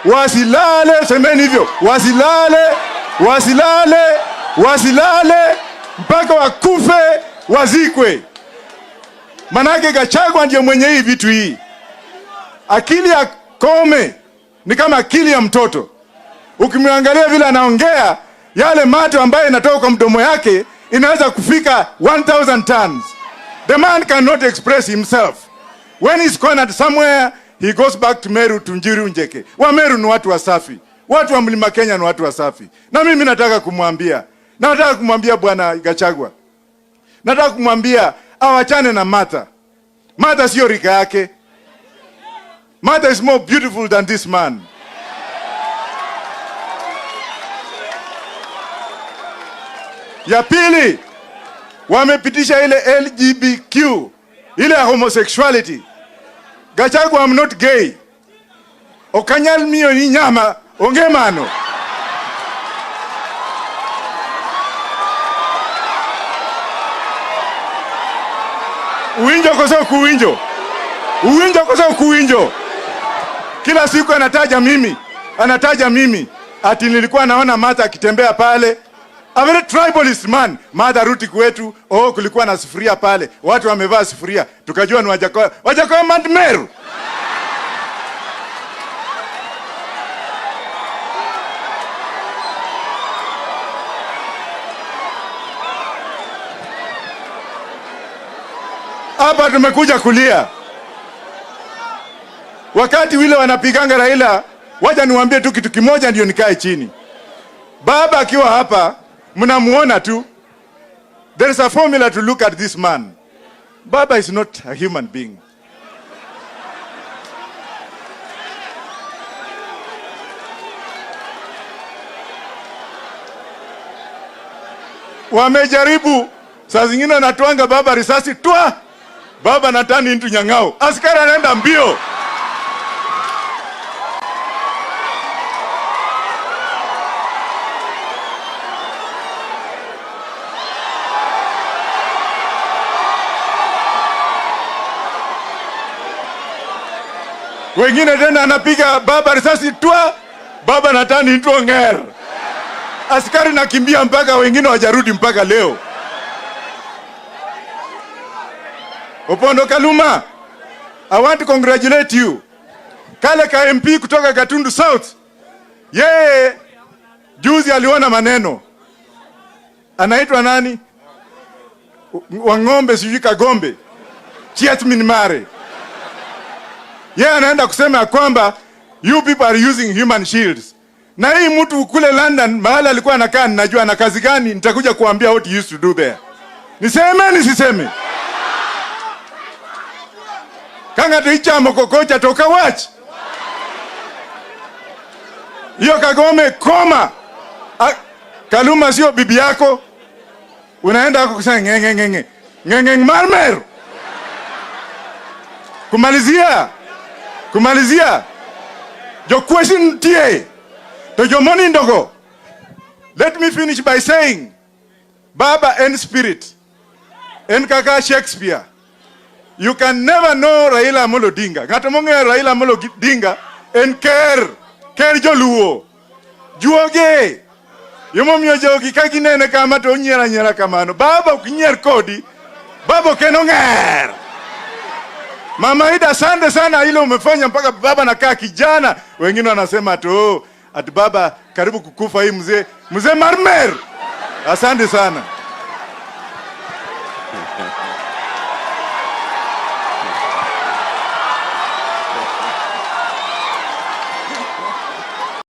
Wasilale, semeni hivyo, wasilale, wasilale, wasilale mpaka wakufe, wazikwe. Manake Gachagua ndiye mwenye hii vitu hii. Akili ya Koome ni kama akili ya mtoto. Ukimwangalia vile anaongea, yale mato ambayo inatoka kwa mdomo yake inaweza kufika 1000 tons. The man cannot express himself. When he's cornered somewhere, he goes back to Meru, to Njiru Njeke. Wa Meru ni watu wasafi. Watu wa Mlima Kenya ni watu wasafi. Na mimi nataka kumwambia Bwana Gachagua, nataka kumwambia awachane na Martha. Martha sio rika yake. Martha is more beautiful than this man. Ya pili, wamepitisha ile LGBTQ, ile ya homosexuality. Gachagua, I'm not gay. Okanyal miyo ni nyama, onge mano. Uwinjo koso kuwinjo? Uwinjo koso kuwinjo? Kila siku anataja mimi, anataja mimi ati nilikuwa naona Martha akitembea pale. A very tribalist man. Martha ruti kwetu, oh, kulikuwa na sufuria pale, watu wamevaa sufuria, tukajua ni Wajackoyah. Wajackoyah Mount Meru. Hapa tumekuja kulia. Wakati wile wanapiganga Raila, wacha niwaambie tu kitu kimoja ndio nikae chini. Baba akiwa hapa, mnamuona tu. There is a formula to look at this man. Baba is not a human being. Wamejaribu saa zingine anatwanga baba risasi twa, baba na-turn into nyang'au, askari anaenda mbio. Wengine tena anapiga baba risasi twa, baba na-turn into ng'er, askari nakimbia mpaka wengine wajarudi mpaka leo. Opondo Kaluma, I want to congratulate you. Kale ka MP kutoka Gatundu South, yeye juzi aliona maneno, anaitwa nani, Wang'ombe sijui Kagombe, Chiatmin Mare, yeye anaenda kusema ya kwamba you people are using human shields. Na hii mtu kule London mahali alikuwa anakaa, ninajua na kazi gani, nitakuja kuambia what he used to do there. Niseme nisiseme? Kanga tuichamo kokocha toka wach. Hiyo Kagome koma. A, Kaluma sio bibi yako. Unaenda huko kusema ngenge ngenge. Ngenge marmer. Kumalizia. Kumalizia. Jo question tie. To jomoni ndogo. Let me finish by saying Baba en spirit. En kaka Shakespeare. You can never know Raila Amolo Odinga. Ng'ato mong'eyo Raila Amolo Odinga en ker, ker joluo. Juoge. Yomomiyo jogi ka ginene kama to onyiero anyiera kamano. Baba ok nyier kodi. Baba ok en ong'er. Mama Ida, asante sana, ile umefanya mpaka baba nakaa kijana. Wengine wanasema tu oh, ati baba karibu kukufa hii mzee, mzee Marmer. Asante sana.